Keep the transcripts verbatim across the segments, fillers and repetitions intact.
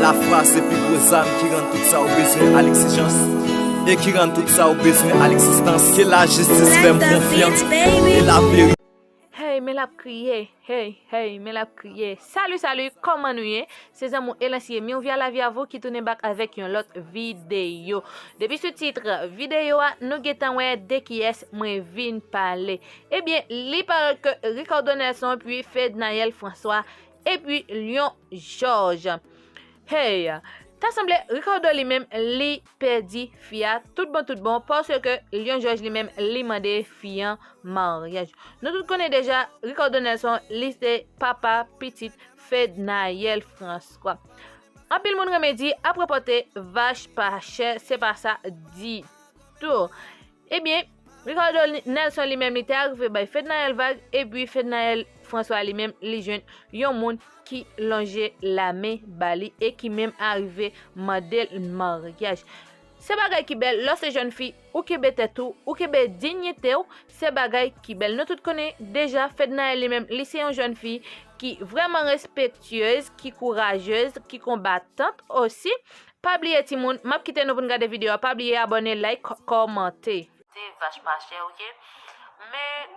Lafwa se pi gwo zam ki rann tout sa w bezwen a legzijans e ki rann tout sa w bezwen a legzistans. Ke lajistis fè m konfyans e laverite. Hey, men l ap kriye. Hey, hey, men l ap kriye. Salut, salut, kòman nou ye? Se zanmi w Elansye Mirvia Lavi a vous ki tounen back avèk yon lòt videyo. Depi sou tit videyo a, nou gentan wè de kiyès mwen vin pale. Ebyen, li parèt ke Ricardo Nelson epi Fednaelle François epi Lion Georges. Hey, ta sanble Ricardo li menm li pèdi fi a tout bon tout bon, paske Lion Georges li menm li mande fi an maryaj. Nou tout konnen deja Ricardo Nelson li se papa pitit Fednaelle François. Anpil moun renmen di ap rapòte vach pa chè, se pa sa ditou. Ebyen, Ricardo Nelson li menm li te arive bay Fednaelle vag, epi Fednaelle François li menm li jwenn yon moun ki lonje lamen ba li e ki menm arive mande l maryaj. Se bagay ki bèl, lè w se jèn fi, ou kenbe tèt ou, ou kenbe diyite w, se bagay ki bèl. Nou tout konnen deja Fednaelle li menm, li se yon jèn fi ki vrèman respektyez, ki kourajez, ki konbatant osi. Pa bliye timoun, m ap kite nou pou n gade videyo a. Pa bliye abòne, like, kò-, kòmante. Te vach pa chè, oke? Men,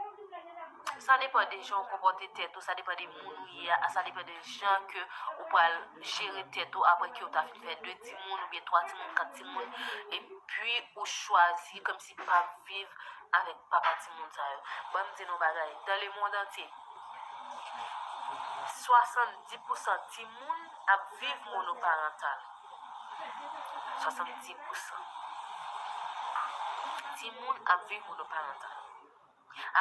sa depann de jan w konpòte tèt ou, sa depann de moun ou ye a, sa depann de jan ke ou pral jere tèt ou apre ke w ta fin fè de timoun oubyen twa timoun, kat timoun, epi ou chwazi kòmsi pa viv avèk papa timoun sa yo. Ban m di nou bagay, dans le monde entier, swasanndis pousan timoun ap viv monoparantal. Swasanndis pousan timoun ap viv monoparantal.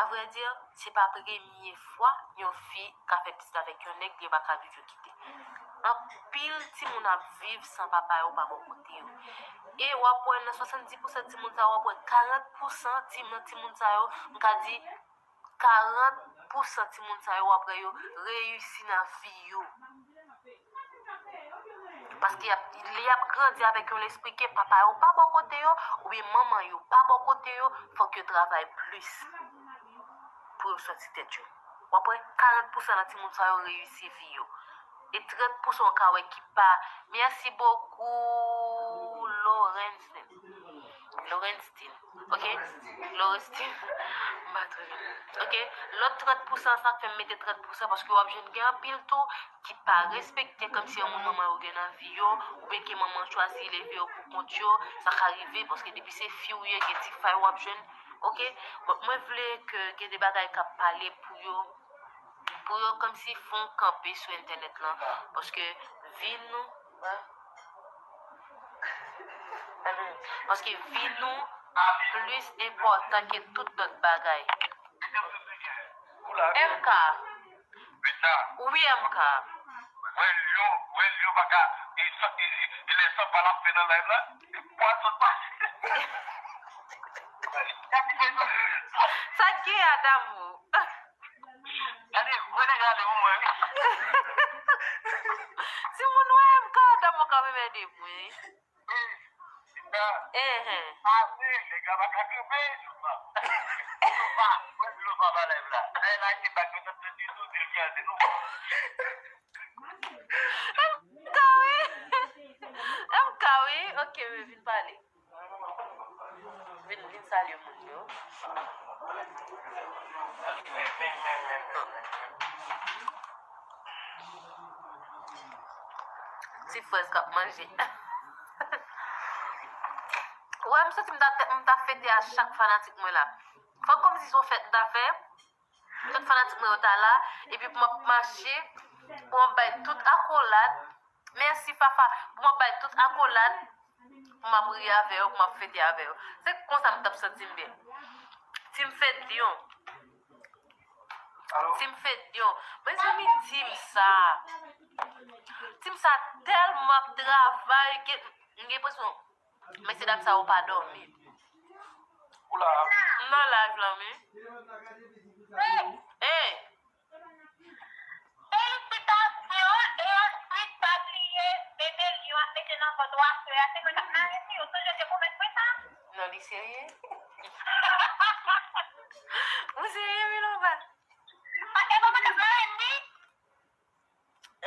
Avrèdi, se pa premye fwa yon fi ka fè pitit avèk yon nèg, li pa ka viv yo kite. Anpil timoun ap viv san papa yo pa bò kote yo. E w ap wè nan swasanndis pousan timoun sa yo, w ap wè karant pousan ti-, nan timoun sa yo, m ka di karant pousan timoun sa yo, w ap wè yo reyisi nan vi yo. Paske y ap, lè y ap grandi avèk yon lespri ke papa yo pa bò kote yo, oubyen manman yo pa bò kote yo, fòk yo travay plis pou yo sòti tèt yo. W ap wè karant pousan nan timoun sa yo reyisi vi yo. E trant pousan w ka wè ki pa. Merci beaucoup, Lorenzen. Lorenstein. Ok? Lorenstein. M pa trè byen. Ok? Lòt trant pousan, sa k fè m mete trant pousan, paske w ap jwenn gen anpil tou ki pa respekte kòmsi yon moun manman yo gen nan vi yo, oubyen ke manman chwazi leve yo pou kont yo, sa ka rive, paske depi se fi w ye, gen ti fay w ap jwenn, oke? Bon, mwen vle ke gen de bagay k ap pale pou yo, pou yo kòmsi fè yon kanpe sou entènèt lan, paske vi nou, paske vi nou plis enpòtan ke tout lòt bagay. M K. Wi, M K. Wè Lyon, wè Lyon pa ka, e san, e, e, e lè san pa l ap fè nan live la, e pwa sot pase. Sa k gen a damou? Gade, wè nèg la de pou mwen, wi. Si moun wè M K a damou kanmenm ede pou li. Wi. Linda. Enhen. Pase, nèg la pa ka kanpe, Jofa. Jofa, mwen di Jofa pa lèv la. Lè la, se bak mwen tande di tou, di l gen de nou. M K wi. M K wi. Ok, men vin pale. Vin, vin salye moun yo. Ti frèz k ap manje. Wè, m santi m ta, m ta fete a chak fanatik mwen la. Fòk kòmsi se yon fèt m ta fè. Tout fanatik mwen yo ta la. Epi pou m ap mache, pou m ap bay tout akolad. Mèsi, Fafa. Pou m ap bay tout akolad. Pou m ap ri avè yo, pou m ap fete avè yo. Se konsa m t ap santi m byen. Team Fedlion. Team Fedlion. Mezanmi, team sa. Team sa tèlman ap travay ke m gen enpresyon, mesye dam sa yo pa dòmi. M nan live lan, wi. Hey! Felisitasyon, e answit pa bliye, bebe lyon ap mete nan vant ou aswè a, se mwen k ap marete yo, sonje se pwomès mwen sa. Non, li serye. Ou serye, wi, Loba? Paske mwen mwen k ap marete li.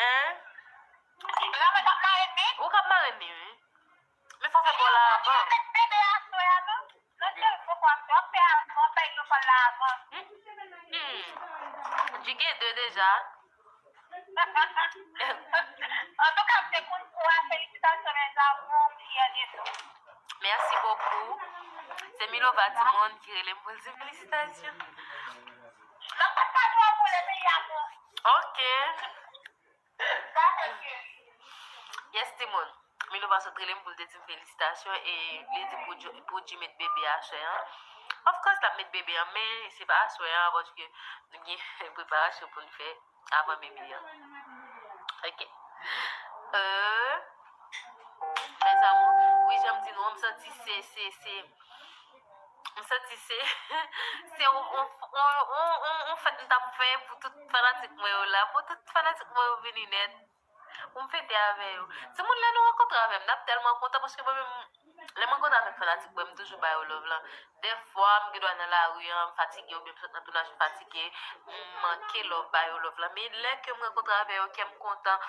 Hein? Mwen mwen k ap marete li. Gen de deja. Antouka, m te konn pou a felisitasyon, mes amours, m fyè de nou. Merci beaucoup. Se Milova Timoun ki rele m pou l di felisitasyon. Nan pa kado a pou le peyi a bon. Ok. Yes, timoun. Milova sot rele m pou l te di m felisitasyon e li di pou Djo-, pou Dji met bebe aswè an. Of course, l ap met bebe an, men se pa aswè an, paske nou gen preparasyon pou n fè avan bebe an. Ok. Euh, mes amours, wi, jan m di nou, m santi se, se, se, m santi se, se yon, yon, yon, yon, yon, yon fèt m t ap fè pou tout fanatik mwen yo la, pou tout fanatik mwen yo vini nèt. Pou m fete avè yo. Timoun, lè nou rankontre avè m, n ap tèlman kontan paske mwen menm, lè m rankontre avèk fanatik mwen, m toujou ba yo love lan. Dèfwa, m gen dwa nan lari an, m fatige, oubyen m sot nan tounaj, m fatige, m manke love, ba yo love lan. Men lè ke m rankontre avè yo, kè m kontan,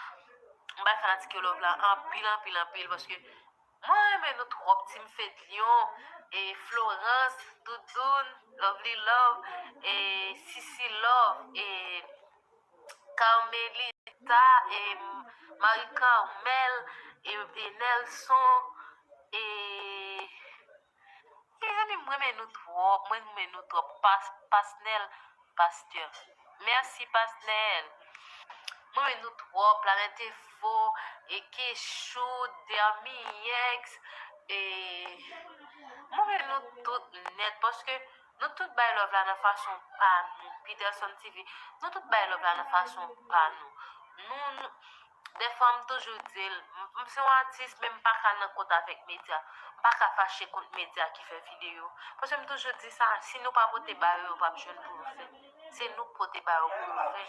m bay fanatik yo love lan anpil, anpil, anpil, paske mwen renmen nou twòp, Team Fedlion, e Florence, Doudoun, Lovely Love, e Sisi Love, e Carmelita, e Marie Carmel, e, e Nelson, e, e zanmi m, mwen renmen nou twòp, mwen renmen nou twòp. Pas-, Pasnel, Pastè. Mèsi, Pasnel. Mwen renmen nou twòp, Planèt Enfo, e Kechou, Dermiex, e mwen renmen nou tout nèt, paske nou tout bay love la nan fason pa nou. Peterson T V, nou tout bay love la nan fason pa nou. Nou, nou, dèfwa m toujou di l, m, m se yon atis, men m pa ka nan kont avèk medya. M pa ka fache kont medya ki fè videyo. Paske m toujou di sa, si nou pa pote ba yo, yo p ap jwenn pou yo fè. Se nou k pote ba yo pou yo fè.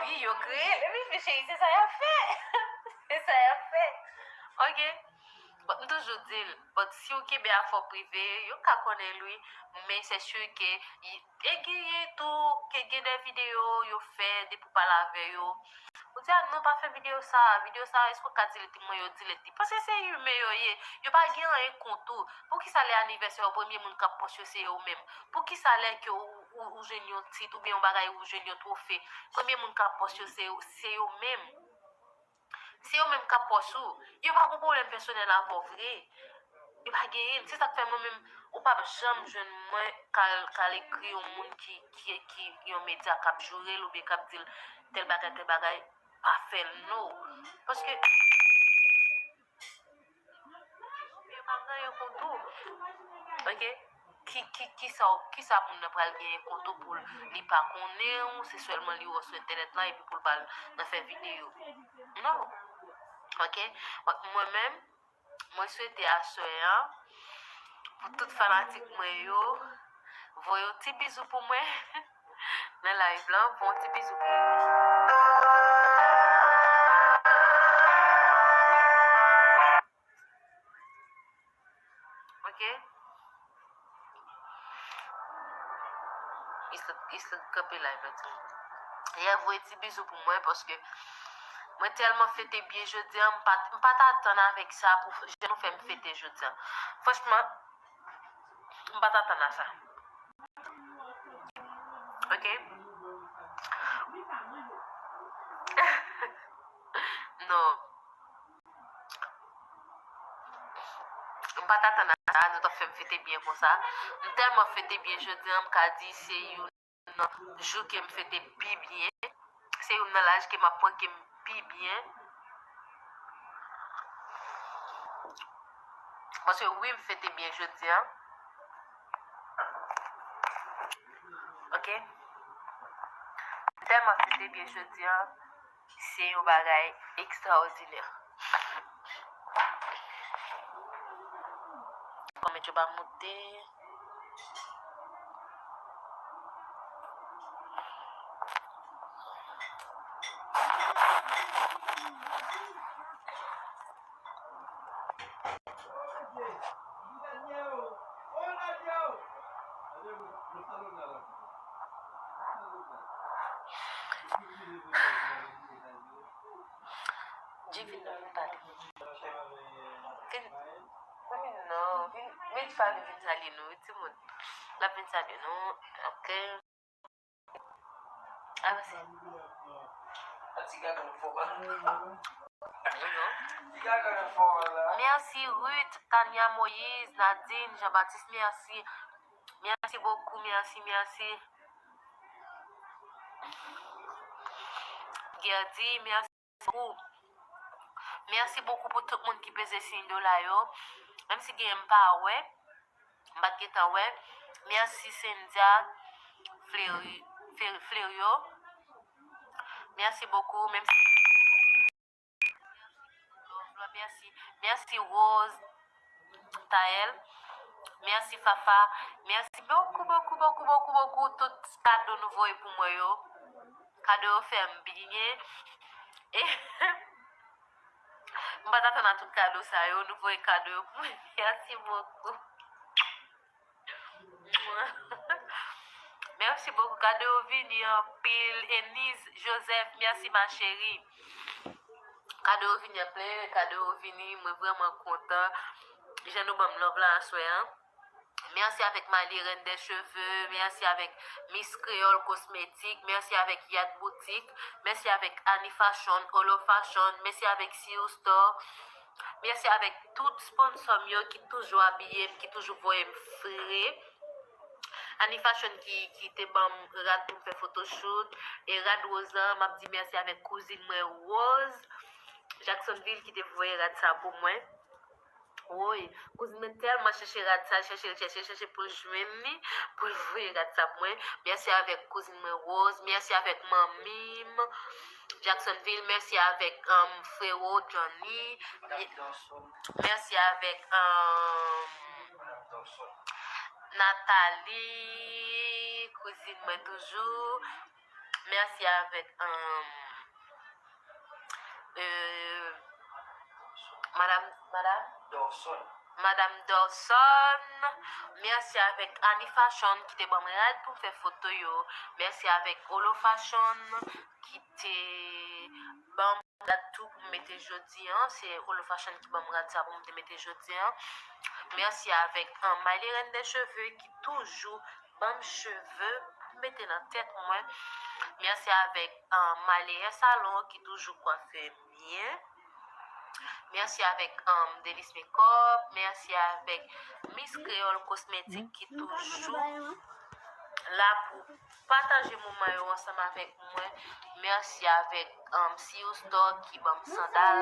Wi, yo kreye. Epi, cheri, se sa y ap fè. Se sa y ap fè. Ok. But m toujou di l, but si w kenbe afè w prive, yo ka konnen l wi, men se sur ke y-, e gen tou, ke gen de videyo yo fè depi w pale avè yo. Ou di, "Ah non, pa fè videyo sa, videyo sa, èske w ka delete?" Mwen, yo delete li. Paske se imen yo ye, yo pa gen anyen kont ou. Poukisa lè anivèsè yo, premye moun k ap pòs yo se yo menm? Poukisa lè ke ou, ou, ou jwenn yon tit oubyen yon bagay, ou jwenn yon twofe, premye moun k ap pòs yo se, se yo menm? Se yo menm k ap pòs ou. Yo pa gon pwoblèm pèsonèl avè w vre. Yo pa genyen l. Se sa k fè mwen menm, ou p ap janm jwenn mwen k al, k al ekri yon moun ki, ki, ki yon medya k ap joure l oubyen k ap di l tèl bagay, tèl bagay, pa fè l, no. Paske yo pa gen anyen kont ou. Ok? Ki, ki, kisa w, kisa moun nan pral genyen kont ou pou l, li pa konnen w, se sèlman li wè w sou entènèt lan epi pou l pral nan fè videyo. Non. Ok? Mwen menm, mwen swete aswè an, pou tout fanatik mwen yo, voye yon ti bizou pou mwen nan live lan, voye yon ti bizou pou mwen. Ok? Island, Island kanpe live la, timoun. Yè, voye ti bizou pou mwen, paske mwen tèlman fete byen jodi a, m pa, m pa t atann avèk sa pou f-, jan nou fè m fete jodi a. Franchman, m pa t atann a sa. Ok? Non. M pa t atann a sa, nou t ap fè m fete byen konsa. M tèlman fete byen jodi a, m ka di se youn nan jou ke m fete pi byen. Se youn nan laj ke m ap pran ke m pi byen. Paske wi, m fete byen jodi a. Ok? M tèlman fete byen jodi a. Se yon bagay ekstraòdinè. Kòmèt yo pa moute. Dji vin nan vin pale. Vin, vin non, vin, vin pale, vin salye nou, wi, timoun. L ap vin salye nou, ok. Avanse. Mèsi Ruth, Tania Moïse, Nadine, Jean-Baptiste, mèsi. Mèsi bokou, mèsi, mèsi. Gerdy, mèsi bokou. Mèsi bokou pou tout moun ki peze siy dola yo. Menm si genyen m pa wè, m pa t gentan wè. Mèsi Cynthia Fleury, Fle- Fleurio. Mèsi bokou. Menm si Mèsi. Mèsi Rose Taël. Mèsi Fafa. Mèsi bokou, bokou, bokou, bokou, bokou. Tout kado nou voye pou mwen yo. Kado yo fè m byen. E m pa t atann a tout kado sa yo. Nou voye kado yo pou mwen. Mèsi bokou. Mèsi bokou. Kado yo vini anpil. Enise Joseph, mèsi ma chérie. Kado yo vini anpil, kado yo vini, mwen vrèman kontan. Jan nou ban m love la aswè an. Mèsi avèk Malie Reine des Cheveux, mèsi avèk Miss Creole Cosmétique, mèsi avèk Yad Boutique, mèsi avèk Annie Fashion, Olo Fashion, mèsi avèk Siu Store, mèsi avèk tout sponsò m yo ki toujou abiye m, ki toujou voye m fre. Annie Fashion ki, ki te ban m rad pou m fè photoshoot. E rad Rose lan, m ap di mèsi avèk kouzin mwen Rose Jacksonville ki te voye rad sa pou mwen. Woy, kouzin mwen tèlman chèche rad sa, chèche l, chèche l, chèche pou l jwenn li, pou l voye rad sa pou mwen. Mèsi avèk kouzin mwen Rose, mèsi avèk manmi m Jacksonville, mèsi avèk um, frewo Johnny, mèsi avèk um, Nathalie, kouzin mwen toujou, mèsi avèk um, euh, Madam, Madam? Dorson. Madam Dorson. Mèsi avèk Annie Fashion ki te ban mwen rad pou m fè foto yo. Mèsi avèk Olo Fashion ki te ban m rad tou pou m mete jodi an. Se Olo Fashion ki ban m rad sa pou m te mete jodi an. Mèsi avèk um, Maïlie Reine des Cheveux ki toujou ban m cheve pou m mete nan tèt mwen. Mèsi avèk um, Malie Salon ki toujou kwafe m byen. Mèsi avèk um, Delis Makeup. Mèsi avèk Miss Creole Cosmétique ki toujou la pou pataje moman yo ansanm avèk mwen. Mèsi avèk um, Siu Store ki ban m sandal.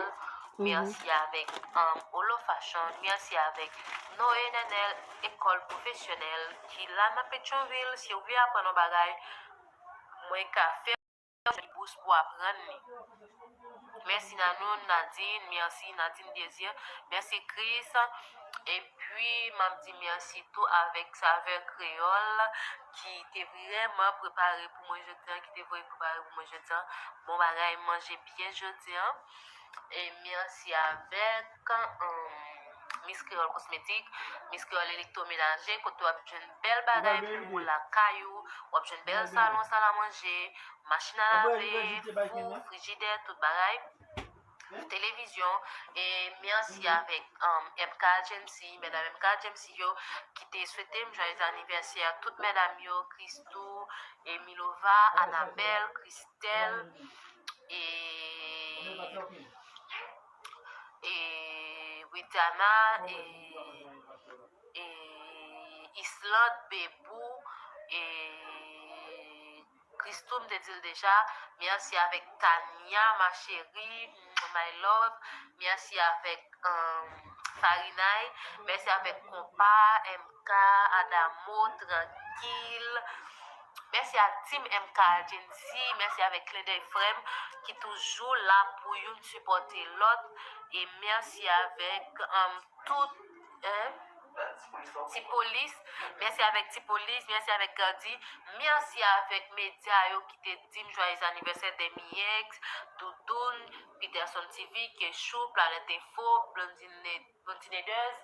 Mèsi avèk um, Olo Fashion. Mèsi avèk Noé Nenel École Professionnelle ki la nan Petyonvil. Si w vle aprann yon bagay, mwen ka fè w bous pou aprann li. Mèsi Nanoun, Nadine, mèsi Nadine Désir, mèsi Chris. Epi, m ap di mèsi tou avèk Savè Kreyòl ki te vrèman prepare pou mwen jodi an, ki te voye prepare pou mwen jodi an. Bon bagay, manje byen jodi an. E mèsi avèk um, Miss Creole Cosmétique, Miss Creole Électroménager, kote w ap jwenn bèl bagay pou lakay ou, w ap jwenn bèl salon, sal a manje, machin a lave, fou, frijidè, tout bagay, televizyon. E mèsi avèk um, M K Agency, medam M K Agency yo, ki te swete m joyeux anniversaire, tout medam yo, Christou, e Milova, Anabelle, Christelle, e, e Witiana, e, e Islande, Bebou, e Christou, m te di l deja. Mèsi avèk Tania, ma chérie, my love. Mèsi avèk um, Farinay. Mèsi avèk Konpa, M K, Adamo, Trankil. Mèsi a Team M K Agency. Mèsi avèk Klendèy Frè m ki toujou la pou youn sipòte lòt. E mèsi avèk um, tout, hein? Ti Polis. Mèsi avèk Ti Polis. Mèsi avèk Gandhi. Mèsi avèk medya yo ki te di m joyeux anniversaire, Demi X, Doudoun, Peterson T V, Kechou, Planète Info, Blondine, Blondine Eders.